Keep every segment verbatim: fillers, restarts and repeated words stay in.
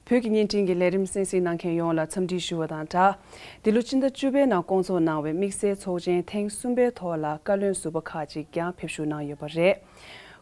བོད་ཀྱི་བརྙན་འཕྲིན་གྱི་ལས་རིམ་གསན་གཟིགས་གནང་མཁན་ཡོངས་ལ་འཚམས་འདྲི་ཞུ་བ་དང་སྦྲགས། འདི་ལོ་སྤྱི་ཟླ་བཅུ་པའི་ནང་བསྐོང་ཚོགས་གནང་བའི་དམིགས་བསལ་ཚོགས་ཆེན་ཐེངས་གསུམ་པའི་ཐོག་ལ་བཀའ་བློན་ཟུར་པ་ཁག་ཅིག་ཀྱང་ཕེབས་ཞུགས་གནང་ཡོད་པ་རེད།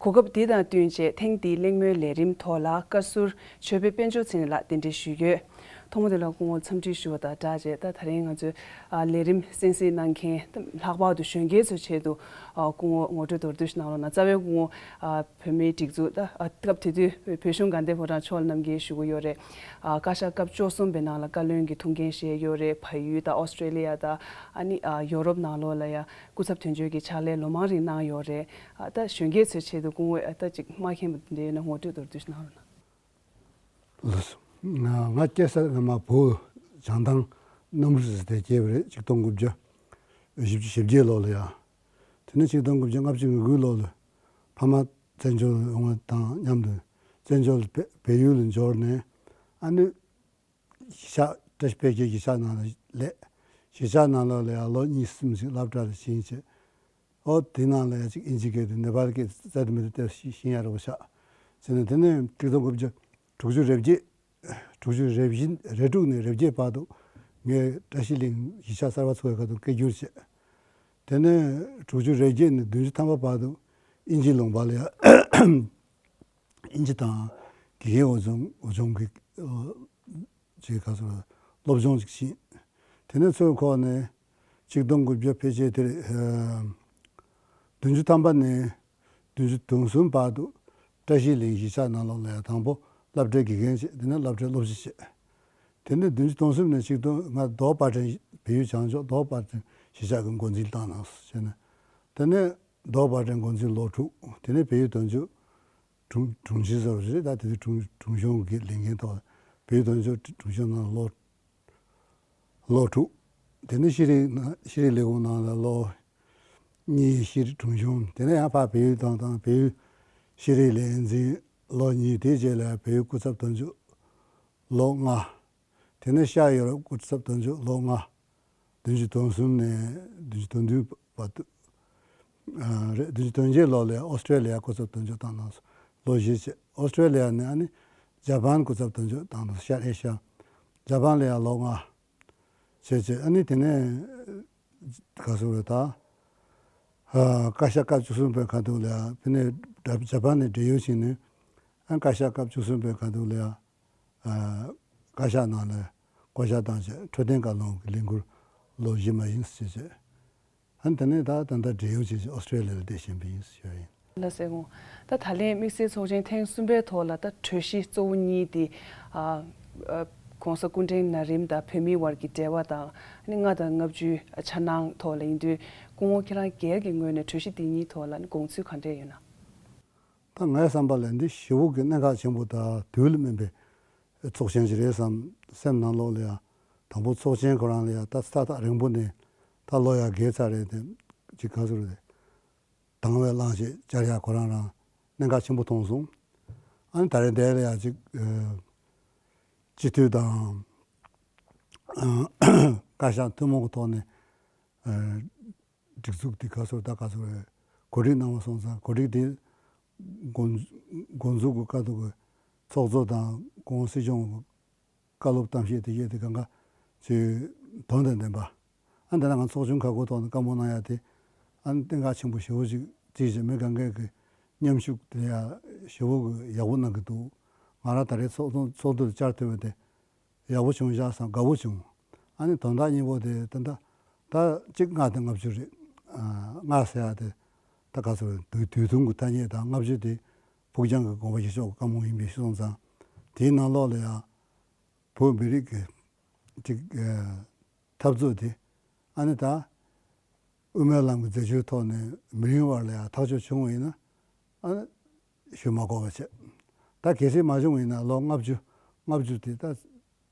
གོ་སྐབས་འདི་དང་བསྟུན་བྱས་ཐེངས་འདིའི་གླེང་མོལ་ལས་རིམ་ཐོག་ལ་བཀའ་ཟུར་ཆོས་འཕེལ་དཔལ་འབྱོར་མཚན་ལགས་གདན་འདྲེན་ཞུས་ཡོད། ཐོག་མ་དེ་ལ་སྐུ་ངོ་འཚམས་འདྲི་ཞུ་བ་དང་སྦྲགས་བྱས། ད་ད་རིང་ང་ཚོའི་ཨ་ལས་རིམ་གསན་གཟིགས་གནང་མཁན་ད་ལྷག་པར་དུ་གཞོན་སྐྱེས་ཚོའི་ཆེད་དུ་ཨ་སྐུ་ངོ་ངོ་སྤྲོད་མདོར་བསྡུས་ཤིག་གནང་རོགས་གནང་། རྩ་བའི་སྐུ་ངོ་ཨ་བོད་མིའི་སྒྲིག་འཛུགས་ད་ཨ་སྐབས་དེ་དུས་བོད་གཞུང་དགའ་ལྡན་ཕོ་བྲང་ཕྱོགས་ལ་གནང་མཁན་ཞུ་གི་ཡོད་རེད། ཨ་བཀའ་ཤག་སྐབས་བཅུ་གསུམ་པའི་ནང་ལ་བཀའ་བློན་གྱི་ཐུགས་འགན་བཞེས་ཡོད་རེད། བལ་ཡུལ་དང་ཨོ་སི་ཀྲེ་ལི་ཡ་དང་ཨ་ནི་ཨ་ཡོ་རོབ་ནང་ལོགས་ལ་ཡ་སྐུ་ཚབ་དོན་གཅོད་ཀྱི་ཕྱག་ལས་ལོ་མང་རིང་གནང་ཡོད་རེད། ཨ་ད་གཞོན་སྐྱེས་ཚོའི་ཆེད་དུ་སྐུ་ངོས་ཨ་ད་ཅིག་མ་མཁྱེན་པ་དེ་འདྲ་ཡོད་ན་ངོ་སྤྲོད་མདོར་བསྡུས་ཤིག་གནང་རོགས་གནང་། ལགས་སོ། ང་ང་སྐྱེས་ས་སྔ་མ་བོད་བྱང་ཐང་གནམ་རི་ཟེར་དེ་སྐྱེས་པ་རེད། ཆིག་སྟོང་དགུ་བརྒྱ་བཞི་བཅུ་ཞེ་བརྒྱད་ལོ་ལ་ཡ། དེ་ནས་ཆིག་སྟོང་དགུ་བརྒྱ་ལྔ་བཅུ་ང་དགུ་ལོ་ལ་ཕ་མ་བཙན་བྱོལ་ཡོང་བ་དང་མཉམ་དུ་བཙན་བྱོལ་བལ་བལ་ཡུལ་ལ་འབྱོར་ནས་ཨ་ནི་གཞིས་ཆགས་བཀྲ་ཤིས་འཕེལ་རྒྱས་གཞིས་ཆགས་ནང་ལ་སླེབས། གཞིས་ཆགས་ནང་ལོགས་ལ་ཡང་ལོ་གཉིས་གསུམ་ཞིག་སློབ་གྲྭ་ལ་ཕྱིན་བྱས། ཨོ་དེ་ནང་ལ་ཡང་ཅིག་ཨིན་ཇི་སྐད་དང་ནེ་པཱལ་སྐད་རྩ་དེ་མི་དེ་བལྟས་ཤེས་ཡ་རོགས་ཤག་ཟེར་ནས། དེ་ནས་ཆིག་སྟོང་དགུ་བརྒྱ་དྲུག་ཅུ་རེ་བརྒྱད། དྲུག་ཅུ་རེ་བཞི་རེ་དྲུག་ནས་རེ་བརྒྱད་བར་དུ་ངས་བཀྲ་ཤིས་གླིང་གཞིས་ཆགས་གསར་པ་ཚོགས་པའི་ཁ་ཐུག་སྐད་སྒྱུར་བྱས། དེ་ནས་དྲུག་ཅུ་རེ་བརྒྱད་ནས་བདུན་ཅུ་ཐམ་པ་བར་དུ་ཨིན་ཇི་ལུང་པ་ལ་ཡང་ཨིན་ཇི་དང་དགེ་རྒན་འོས་སྦྱོང་འོས་སྦྱོང་གི་ཅིག་ག་ཚོད་སློབ་སྦྱོང་ཅིག་ཕྱིན། དེ་ནས་ཚུར་འཁོར་ནས་ཆིག་སྟོང་དགུ་བརྒྱ་ཕལ་ཆེར་དེར་བདུན་ཅུ་ཐམ་པ་ནས་བདུན་ཅུ་དོན་གསུམ་བར་དུ་བཀྲ་ཤིས་གླིང་གཞིས་ཆགས་ནང་ལོགས་ལ་ཡང་དང་པོ་སློབ་གྲྭའི་དགེ་རྒན་བྱས། དེ་ནས་སློབ་གྲྭའི་སློབ་སྤྱི་བྱས། དེ་ནས་བདུན་ཅུ་དོན་གསུམ་ནས་ཆིག་སྟོང་ང་རྡོ་པར་ཕྲན་བལ་ཡུལ་བྱང་ཕྱོགས་རྡོ་པར་ཕྲན་གཞིས་ཆགས་ཀྱི་འགོ་འཛིན་བཏང་གནང་སོང་བྱས་ནས། དེ་ནས་རྡོ་པར་ཕྲན་འགོ་འཛིན་ལོ་དྲུག་དེ་ནས་བལ་ཡུལ་དོན་གཅོད་དྲུང་དྲུང་ཆེ་ཟེར་བ་རེད། ད་དེ་དུས་དྲུང་དྲུང་གཞོན་གྱི་ལས་འགན་ཐོག་བལ་ཡུལ་དོན་གཅོད་དྲུང་གཞོན་ནང་ལོ་ལོ་དྲུག་དེ་ནས་ཤེས་རིག་ནང་ཤེས་རིག་ལས་ཁུངས་ནང་ལ་ལོ་གཉིས་ཤེས་རིག་དྲུང་གཞོན། དེ་ནས་ཡང་ཕར་བལ་ཡུལ་དང་དང་བལ་ཡུལ་ཤེས་རིག་ལས་འཛིན་ལོ་གཉིས། དེའི་རྗེས་ལ་བལ་ཡུལ་སྐུ་ཚབ་དོན་གཅོད་ལོ་ལྔ། དེ་ནས་ཤར་ཡོ་རོབ་སྐུ་ཚབ་དོན་གཅོད་ལོ་ལྔ། བདུན་ཅུ་དོན་གསུམ་ནས་བདུན་ཅུ་དོན་བདུན་བར་དུ། ཨ་རེད། བདུན་ཅུ་དོན་བརྒྱད་ལོ་ལ་ཨོ་སི་ཀྲེ་ལི་ཡ་སྐུ་ཚབ་དོན་གཅོད་བཏང་གནང་སོང་། ལོ་བཞི་བྱས། ཨོ་སི་ཀྲེ་ལི་ཡ་ནས་ཨ་ནི་ཇ་པན་སྐུ་ཚབ་དོན་གཅོད་བཏང་གནང་སོང་། ཤར་ཨེ་ཤ་ཡ། ཇ་པན་ལ་ཡང་ལོ་ལྔ་བྱས་བྱས། ཨ་ནི་དེ་ནས་ག་ཟེར་རེད་ད། ཨ་བཀའ་ཤག་སྐབས་བཅུ་གསུམ་པའི་ཁ་ཐུག་ལ་ཡང་ཕ་ནས་ཇ་པན་ནས་བགྲེས་ཡོལ་ཕྱིན་ནས། ཨ་བཀའ་ཤག་སྐབས་བཅུ་གསུམ་པའི་ཁ་ཐུག་ལ་ཡང་ཨ་བཀའ་ཤག་ནང་ལ་བསྐོ་བཞག་བཏང་བྱས། འཕྲོད་བསྟེན་བཀའ་བློན་གྱི་ལས་འཁུར་ལོ་བཞི་མ་ཡིན་ཟེར་བྱས། ཨ་ནི་དེ་ནས་ད་ད་ལྟ་བགྲེས་ཡོལ་བྱས་བྱས་ཨོ་སི་ཀྲེ་ལི་ཡ་ལ་བསྡད་བཞིན་པ་ཡིན་ཟེར་ཞུ་ཡ་ཡིན། ལགས་སེ་སྐུ་ངོ། ད་ད་ལན་དམིགས་བསལ་ཚོགས་ཆེན་ཐེངས་གསུམ་པའི་ཐོག་ལ་ད་གྲོས་གཞི་གཙོ་བོ་གཉིས་དེ་ཨ་ཨ་༸གོང་ས་སྐུ་ཕྲེང་ན་རིམ་དང་བོད་མིའི་དབར་གྱི་འབྲེལ་བ་དང་ཨ་ནི་ལྔ་དང་ལྔ་བཅུའི་འཆར་སྣང་ཐོག་ལ་ཡིན་དུས། སྐུ་ངོ་ཁྱེད་རང་སྒེར་གྱི་ངོས་ནས་གྲོས་གཞི་དེ་གཉིས་ཐོག་ལ་ཨ་ནི་དགོངས་ཚུལ་ག་འདྲས་ཡོད་ན། ད་ངའི་བསམ་པ་ལ་འདི་ཞེ་པོ་གི་གནད་འགག་ཆེན་པོ་དང་དུས་ལ་སྨིན་པའི་ཚོགས་ཆེན་ཞིག་རེད་བསམ། སེམས་ནང་ལོགས་ལ་ཡང་དང་པོ་ཚོགས་ཆེན་ཁོ་རང་ལ་ཡང་ད་ས་ཐག་རིང་པོ་ནས་ད་ལོ་ཡང་རྒས་ཚར་རེད་དེ། ཅིག་ག་ཟེར་རེད། དང་བའི་བླང་བྱ་བཅར་ཡག་ཁོ་རང་རང་གནད་འགག་ཆེན་པོ་མཐོང་སོང་། ཨ་ནི་ད་རེས་འདིར་ལ་ཡང་ཅིག་ཨ་སྤྱི་འཐུས་དང་ཨ་བཀའ་ཤག་ཐུན་མོང་གི་ཐོག་ནས་ཨ་སྒྲིག་འཛུགས་དེ་ག་ཟེར་ད་ག་ཟེར་གོ་སྒྲིག་གནང་བ་སོང་ཙང་། གོ་སྒྲིག་དེ་འགོ་འགོ་འཛུགས་ཀྱི་སྐབས་དུ་གི་ཚོགས་གཙོ་དང་གོང་སྲིད་སྐྱོང་གི་བཀའ་སློབ་གཏམ་བཤད་དེ་བཤད་དེ་གང་ག་ཅིག་དོན་དང་ལྡན་པ། ཨ་འདི་ན་ང་ཚོགས་ཆུང་ཁག་གོ་ཐོག་ནས་བཀའ་མོལ་གནང་ཡ་དེ་ཨ་གནད་འགག་ཆེན་པོ་ཞེ་པོ་ཅིག་བརྩིས་བྱས། མི་གང་གས་ཀྱི་མཉམ་ཞུགས་དེ་ཡ་ཞེ་པོ་གི་ཡག་པོ་གནང་གི་འདུག་ང་རང་ད་རེས་ཚོགས་ཚོགས་ཚོགས་འདུ་ལ་བཅར་ཐུབ་པ་དེ་ཡག་པོ་བྱུང་བཞག་བསམ། དགའ་པོ་བྱུང་། ཨ་ནི་དོན་དག་གཉིས་པོ་དེ་ད་ད་ད་གཅིག་ལྔ་དང་ལྔ་བཅུ་རེད། ཨ་ལྔ་ཟེར་ཡ་དེ་ད་ག་ཚོད་རེད། དུས་དུས་ཐུང་གི་ཐ་སྙད་དང་། ལྔ་བཅུ་དེ་ཕུགས་རྒྱང་གི་དགོངས་པ་བཞེས་ཕྱོགས་ཀྱི་བཀའ་མོལ་ཡིན་པའི་ཕྱིར་སོང་ཙང་། དེའི་ནང་ལོགས་ལ་ཡང་བོད་མི་རིགས་ཀྱི་ཅིག་ཨ་འཐབ་རྩོད་དེ་ཨ་ནི་ད་དབུ་མའི་ལམ་གྱི་མཛད་ཇུས་ཐོག་ནས་མི་རིང་བར་ལ་ཡང་ཐག་གཅོད་བྱུང་བ་ཡིན་ན་ཨ་ནི་ཞུ་མ་དགོས་པ་བྱས། ད་གལ་སྲིད་མ་བྱུང་བ་ཡིན་ན་ལོ་ལྔ་བཅུ་ལྔ་བཅུ་དེ་ད་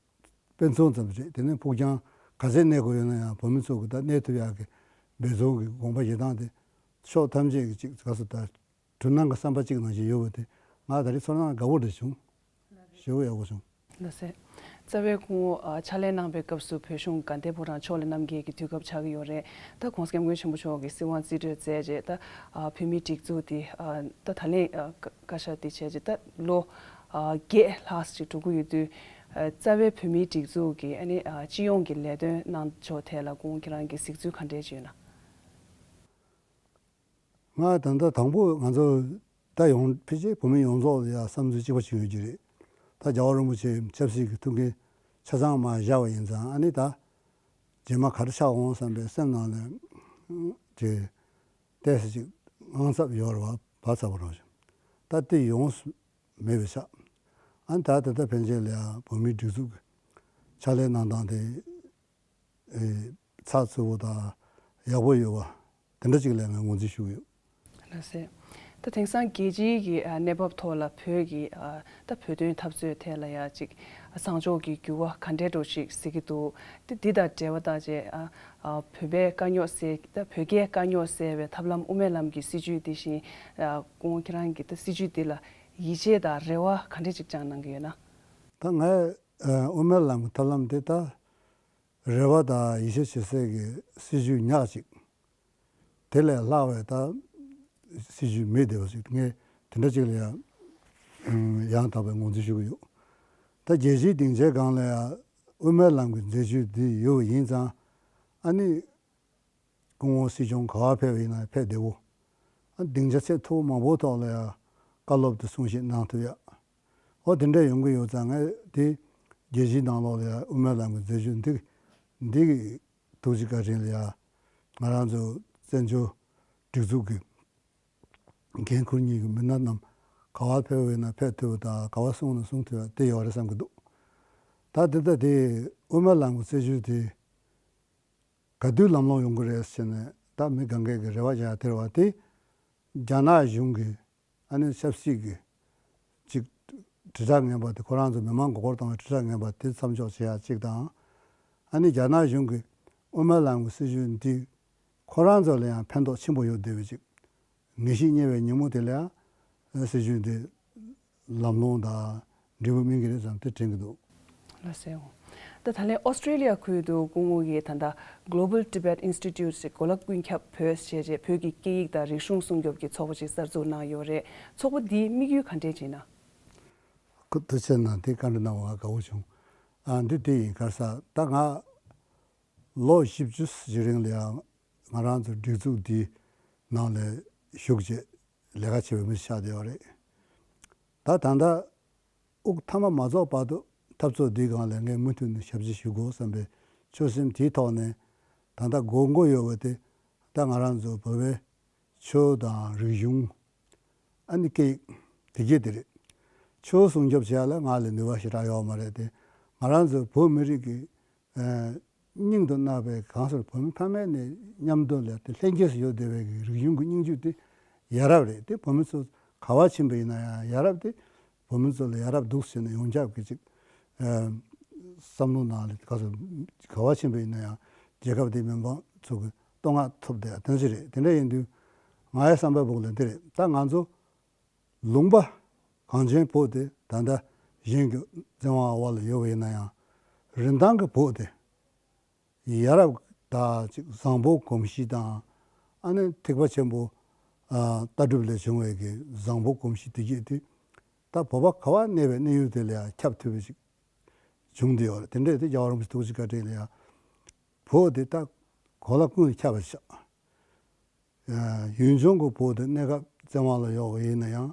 དཔེ་མཚོན་ཙམ་རེད། དེ་ནས་ཕུགས་རྒྱང་ག་ཚད་གནས་དགོས་ཡོད་ན་ཡང་བོད་མི་ཚོ་གི་ད་གནས་ཐུབ་ཡག་གི་འབད་བརྩོན་གྱི་དགོངས་པ་བཞེས་སྟངས་དེ་ཕྱོགས་ཐམས་ཅད་ཀྱི་ཅིག་ག་ཚོད་ད་གྲུ་ནང་གི་བསམ་པ་གཅིག་ནང་བཞིན་ཡོད་པ་དེ་ང་ད་རེས་ཚོར་སྣང་དགའ་པོ་རེ་བྱུང་། ཞེ་པོ་ཡག་པོ་བྱུང་། ལགས་སེ། རྩ་བའི་སྐུ་ངོ་ཨ་ཕྱག་ལས་གནང་པའི་སྐབས་སུ་བོད་གཞུང་དགའ་ལྡན་ཕོ་བྲང་ཕྱོགས་ལས་རྣམ་རྒྱལ་གྱི་དུས་སྐབས་ཆགས་ཀྱི་ཡོད་རེད། ད་༸གོང་ས་༸སྐྱབས་མགོན་ཆེན་པོ་མཆོག་གིས་སྲིད་དབང་རྩིས་སྤྲོད་མཛད་རྗེས་ད་ཨ་བོད་མིའི་སྒྲིག་འཛུགས་དེ་ཨ་ད་ད་ལན་ཨ་བཀའ་བཀའ་ཤག་དེ་བྱས་རྗེས་ད་ལོ་ཨ་བརྒྱད་ལྷག་ཅིག་འགྲོ་གི་ཡོད་དུས། རྩ་བའི་བོད་མིའི་སྒྲིག་འཛུགས་ཀྱི་ཨ་ནི་སྤྱི་ཡོངས་ཀྱི་ལས་དོན་གནང་ཕྱོགས་ཐད་ལ་སྐུ་ངོ་ཁྱེད་རང་གི་གཟིགས་ཚུལ་ག་འདྲས་ཅིག་ཡོད་ན། ང་ད་ལྟ་དང་པོ་ང་ཚོ་ད་ཡོངས་ཕལ་ཆེར་བོད་མི་ཡོངས་རྫོགས་ལ་ཡ་བསམ་ཚུལ་གཅིག་པ་ཞིག་ཡོད་ཀྱི་རེད། ད་རྒྱལ་བ་རིན་པོ་ཆེ་ཆབ་སྲིད་ཀྱི་ཐུགས་འགན་ཆ་ཚང་མར་བཞག་པ་ཡིན་ཙང་ཨ་ནི་ད་རྗེས་མ་ག་རེ་ཆགས་འོང་བསམ་པའི་སེམས་ནང་ལ་དེ་ཏོག་ཙམ་ཅིག་དངངས་འཚབ་ཡོད་རེད་བ། བབ་ཚ་པོ་རང་བཞིན་ད་དེ་ཡོངས་སུ་མེད་པའི་ཆ། ཨ་ནི་ད་ད་ལྟ་ཕན་ཆད་ལ་ཡ་བོད་མིའི་སྒྲིག་འཛུགས་ཀྱི་ཕྱག་ལས་གནང་སྟངས་དེ། ཨེ། ཚགས་ཚུད་པོ་དང་ཡག་པོ་ཡོད་པ་དེ་འདྲ་ཅིག་ལ་ངས་ངོས་འཛིན་ཞུ་གི་ཡོད། ལགས་སེ། ད་དེང་སང་རྒྱལ་སྤྱིའི་གི་ཨ་གནས་བབ་ཐོག་ལ་བོད་ཀྱི་ཨ་ད་བོད་དོན་འཐབ་རྩོད་ཐད་ལ་ཡ་ཅིག་བཟང་ཕྱོགས་ཀྱི་འགྱུར་བ་ག་འདྲའི་འགྲོ་ཞིག་གཟིགས་ཀྱི་འདུག་དེ་འདི་དང་འབྲེལ་བ་བཏགས་རྗེས་ཨ་ཨ་བོད་པའི་དཀའ་རྙོག་སེལ་ད་བོད་རྒྱའི་དཀའ་རྙོག་སེལ་བའི་ཐབས་ལམ་དབུ་མའི་ལམ་གྱི་སྲིད་བྱུས་འདི་བཞིན་ཨ་སྐུ་ངོ་ཁྱེད་རང་གིས་ད་སྲིད་བྱུས་འདི་ལ་ཡིད་ཆེས་དང་རེ་བ་ག་འདྲ་ཅིག་བཅངས་གནང་གི་ཡོད་ན། ད་ངས་ཨ་དབུ་མའི་ལམ་གྱི་ཐབས་ལམ་དེ་ད། རེ་བ་དང་ཡིད་ཆེས་བྱེད་སའི་གི་སྲིད་བྱུས་ཉག་གཅིག་དེ་ལས་ལྷག་པའི་ད་སྲིད་བྱུས་མེད་བསྡད་པ་ཞིག་ངས་དེ་འདྲ་ཅིག་ལ་ཡང་ཡང་དག་པའི་ངོས་འཛིན་ཞུ་གི་ཡོད། ད་རྒྱལ་སྤྱིའི་སྡིངས་ཆའི་སྒང་ལ་ཡང་དབུ་མའི་ལམ་གྱི་མཛད་བྱུས་འདི་ཡོད་པ་ཡིན་ཙང་ཨ་ནི། སྐུ་ངོ་སྲིད་སྐྱོང་ག་པར་ཕེབས་པ་ཡིན་ན་ཕེབས་བདེ་བོ། ཨ་སྡིངས་ཆ་ཚད་མཐོ་པོ་མང་པོའི་ཐོག་ལ་ཡང་བཀའ་སློབ་དང་གསུང་བཤད་གནང་ཐུབ་ཡ། འོ་དེ་འདྲ་ཡོང་གི་ཡོད་ཙང་ངས་དེ་རྒྱལ་སྤྱིའི་ནང་ལོགས་ལ་ཡང་དབུ་མའི་ལམ་གྱི་མཛད་བྱུས་འདི་འདི་གི་ཐུགས་རྗེ་བཀའ་དྲིན་ལ་ཡང་ང་རང་ཚོ་བཙན་བྱོལ་སྒྲིག་འཛུགས་ཀྱི་འགན་འཁུར་མཁན་གྱི་མི་སྣ་རྣམས་ག་པར་ཕེབས་པ་ཡིན་ན་ཕེབས་ཐུབ་པ་དང་ག་པར་གསུང་ན་གསུང་ཐུབ་ཡ་དེ་ཡོད་རེད་བསམ་གྱི་འདུག་ད་དེ་ལྟ་དེ་དབུ་མའི་ལམ་གྱི་སྲིད་བྱུས་དེ། ག་དུས་ལམ་ལྷོང་ཡོང་གི་རེད་ཟེར་ནས་ད་མི་གང་གས་ཀྱི་རེ་བ་རྒྱག་ཡ་དེ་རེད་བ། དེ་རྒྱ་ནག་གཞུང་གི་ཨ་ནི་ཆབ་སྲིད་ཀྱི་ཅིག་དྲིལ་བསྒྲགས་ངན་པ་དེ་ཁོ་རང་ཚོ་མི་མང་མགོ་སྐོར་བཏང་བའི་དྲིལ་བསྒྲགས་ངན་པ་དེ་མཚམས་འཇོག་བྱེད་ཡ་གཅིག་དང་། ཨ་ནི་རྒྱ་ནག་གཞུང་གི་དབུ་མའི་ལམ་གྱི་སྲིད་བྱུས་འདི་ཁོ་རང་ཚོ་ལ་ཡང་ཕན་ཐོགས་ཆེན་པོ་ཡོད་བསྡད་པའི་ཅིག་ངེས་ཤེས་རྙེད་པའི་ཉིན་མོ་དེ་ལ་ཡང་སྲིད་བྱུས་འདི་ལམ་ལྷོང་དང་འབྲས་བུ་སྨིན་གྱི་རེད་བསམ་དེ་དྲན་གྱི་འདུག་ལགས་སོ། ད་ད་ལན་ཨོ་སི་ཀྲེ་ལི་ཡ་ཁུལ་དུ་སྐུ་ངོ་གིས་ད་ལྟ་Global Tibet Institute ཞེས་གོ་ལ་ཀུན་ཁྱབ་བོད་ཞེས་བྱས་བོད་ཀྱི་སྐད་ཡིག་དང་རིག་གཞུང་སྲུང་སྐྱོབ་ཀྱི་ཚོགས་པ་ཞིག་གསར་འཛུགས་གནང་ཡོད་རེད། ཚོགས་པ་འདིའི་དམིགས་ཡུལ་ག་འདྲས་ཅིག་ཡིན་ན། ཁོ་ཐུགས་རྗེ་གནང་། དེ་བཀའ་འདྲི་གནང་བ་ང་དགའ་བོ་བྱུང་། ཨ་འདི་དེ་ཡིན་གར་ས་ད་ང་ལོ་བཞི་བཅུ་ཞིག་རིང་ལ་ཡང་ང་རང་ཚོ་སྒྲིག་འཛུགས་འདིའི་ནང་ལ་ཞུགས་བྱས་ལས་ཀ་བྱེད་པའི་མི་ཞིག་ཆགས་བསྡད་ཡོད་རེད། ད་ད་ལྟ་དབུགས་ཐ་མ་མ་རྫོགས་བར་དུ་འཐབ་རྩོད་འདིའི་སྒང་ལ་ངས་མུ་མཐུད་ནས་ཞབས་ཕྱི་ཞུ་དགོས་བསམ་པའི་ཆོད་སེམས་དེའི་ཐོག་ནས་ད་ལྟ་དགོས་མཁོ་ཡོད་པ་དེ་ད་ང་རང་ཚོ་བོད་པའི་ཆོས་དང་རིག་གཞུང་། ཨ་ནི་སྐད་ཡིག་དེ་གྱད་དེ་རེད། ཆོས་སྲུང་སྐྱོབ་བྱེད་ཡ་ལ་ང་ལ་ནུས་པ་ཞེ་དྲག་ཡོད་མ་རེད་དེ། ང་རང་ཚོ་བོད་མི་རིགས་ཀྱི་ཨ་སྙིང་དུ་བརྣག་པའི་གང་ཟེར་བོད་མི་ཕ་མེས་ནས་མཉམ་དུ་ལས་དེ་ལྷན་སྐྱེས་སུ་ཡོད་བསྡད་པའི་གི་རིག་གཞུང་གི་སྙིང་བཅུད་དེ་ཡ་རབས་རེད་དེ། བོད་མི་ཚོ་ག་པར་ཕྱིན་པ་ཡིན་ན་ཡང་ཡ་རབས་དེ་བོད་མི་ཚོ་ལ་ཡ་རབས་འདུག་ཟེར་ནས་ཡོངས་ཁྱབ་ཀྱི་ཅིག་ཨ་བསམ་བློ་ནང་ལ་ག་ཚོད་ག་པར་ཕྱིན་པ་ཡིན་ན་ཡང་རྒྱལ་ཁབ་དེའི་མི་མང་ཚོ་གི་བསྟོད་བསྔགས་ཐོབ་བསྡད་ཡ་དེ་འདྲ་ཞིག་རེད། དེ་འདྲ་ཡིན་དུས་ང་ཡི་བསམ་པའི་སྦུག་ལ་འདི་རེད། ད་ང་ཚོ་ལུང་པ་གངས་ཅན་བོད་དེ་ད་ལྟ་གཞན་གྱི་བཙན་དབང་འོག་ལ་ཡོད་པ་ཡིན་ན་ཡང་རིན་ཐང་གི་བོད་དེ་ཡ་རབས་དང་ཅིག་བཟང་པོ་གོམས་གཤིས་དང་ཨ་ནི་ཐེག་པ་ཆེན་པོ་ཨ་ལྟ་གྲུབ་ལས་བྱུང་བའི་གི་བཟང་པོ་གོམས་གཤིས་དེ་གྱད་དེ་ད་བོད་པ་ག་པར་གནས་པའི་གནས་ཡུལ་དེ་ལ་ཡང་ཁྱབ་ཐུབ་པ་ཞིག་བྱུང་བསྡད་ཡོད་རེད། དེ་འདྲས་དེ་རྒྱལ་བ་རིན་པོ་ཆེ་ཐུགས་རྗེ་བཀའ་དྲིན་ལ་ཡང་བོད་དེ་ད་གོ་ལ་ཀུན་ལ་ཁྱབ་པ་ཆགས། ཡུལ་ལྗོངས་ཀྱི་བོད་དེ་གནས་སྐབས་བཙན་དབང་ལ་ཡོད་པ་ཡིན་ན་ཡང་།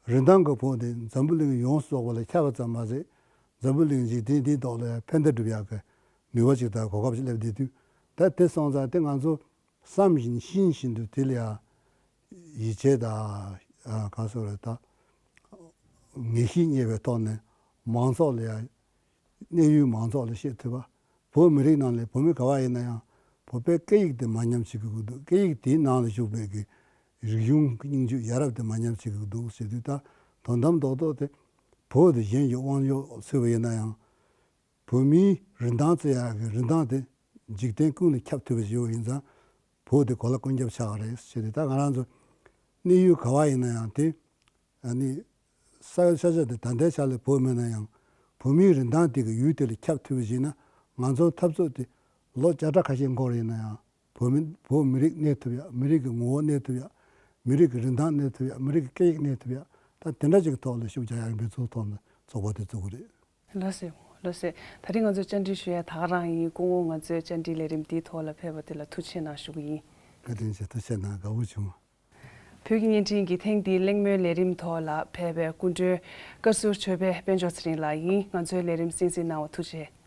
རིན་ཐང་གི་བོད་དེ་འཛམ་བུ་གླིང་ཡོངས་སུ་རྫོགས་པ་ལ་ཁྱབ་པ་ཙམ་མ་ཟད། འཛམ་བུ་གླིང་འཇིག་རྟེན་འདིའི་ཐོག་ལ་ཡང་ཕན་བདེ་སྒྲུབ་ཡག་གི་ནུས་པ་ཅིག་དང་གོ་སྐབས་ཅིག་སླེབས་བསྡད་དུས། ད་དེ་སོང་ཙང་དེ་ང་ཚོ་བསམ་བཞིན་ཤེས་བཞིན་དུ་དེ་ལ་ཡང་ཡིད་ཆེས་དང་ག་ཟེར་རེད་ད། ངེས་ཤེས་རྙེད་པའི་ཐོག་ནས་མང་ཚོགས་ལ་ཡང་གནས་ཡུལ་མང་ཚོགས་ལ་བཤད་ཐུབ་པ། བོད་མི་རིགས་ནང་ལ་བོད་མི་ག་པར་ཡིན་ན་ཡང་བོད་པའི་སྐད་ཡིག་དེ་མ་ཉམས་བྱེད་དགོས་ཀྱི་འདུག་སྐད་ཡིག་དེའི་ནང་ལ་བཞུགས་པའི་གི་རིག་གཞུང་གི་སྙིང་བཅུད་ཡ་རབས་དེ་མ་ཉམས་བྱེད་དགོས་ཀྱི་འདུག་ཟེར་དུས། ད་དོན་དམ་རྡོག་རྡོག་དེ་བོད་དེ་གཞན་གྱི་དབང་འོག་ཚུད་པ་ཡིན་ན་ཡང་། བོད་མིའི་རིན་ཐང་བརྩི་ཡག་གི་རིན་ཐང་དེ་འཇིག་རྟེན་ཀུན་ལ་ཁྱབ་ཐུབ་པ་ཞིག་ཡོད་པ་ཡིན་ཙང་། བོད་དེ་གོ་ལ་ཀུན་ཁྱབ་ཆགས་པ་རེད་ཟེར་ཏེ། ད་ང་རང་ཚོ་གནས་ཡུལ་ག་པར་ཡིན་ན་ཡང་དེ་ཨ་ནི་ས་ཡ་ཤ་ཤ་དེ་ད་ལྟའི་ཆ་ལ་བོད་མིན་ན་ཡང་བོད་མིའི་རིན་ཐང་དེ་གི་ཡུལ་དེ་ལ་ཁྱབ་ཐུབ་པ་ཞིག་ན། ང་ཚོ་འཐབ་རྩོད་དེ་ལོ་བརྒྱ་ཕྲག་ཁ་ཤས་འགོར་ཡིན་ན་ཡང་བོད་མི་བོད་མི་རིགས་གནས་ཐུབ་ཡག་མི་རིགས་ཀྱི་ངོ་བོ་གནས་ཐུབ་ཡག་མི་རིགས་ཀྱི་རིན་ཐང་གནས་ཐུབ་ཡག་མི་རིགས་ཀྱི་སྐད་ཡིག་གནས་ཐུབ་ཡག་ད་དེ་འདྲ་ཅིག་གི་ཐོག་ལ་ཤུགས་རྒྱག་ཡག་གི་འབད་རྩོལ་ཐོག་ནས་ཚོགས་པ་དེ་བཙུགས་པ་རེད། ལགས་སོ། ལགས་སོ། ད་རིང་ང་ཚོས་བཅར་འདྲི་ཞུ་ཡ་ད་ག་རང་ཡིན། སྐུ་ངོ་ང་ཚོའི་བཅར་འདྲི་ལས་རིམ་འདིའི་ཐོག་ལ་ཕེབས་པ་དེ་ལ་ཐུགས་རྗེ་གནང་ཞུ་གི་ཡིན། བཀའ་དྲིན་ཆེ། ཐུགས་རྗེ་གནང་། དགའ་བོ་བྱུང་། བོད་ཀྱི་བརྙན་འཕྲིན་གྱི་ཐེངས་འདིའི་གླེང་མོལ་ལས་རིམ་ཐོག་ལ་ཕེབས་པའི་སྐུ་མགྲོན་བཀའ་ཟུར་ཆོས་འཕེལ་དཔལ་འབྱོར་ཚེ་རིང་ལགས་ཡིན། ང་ཚོའི་ལས་རིམ་གསན་གཟིགས་གནང་བ་ཐུགས་རྗེ་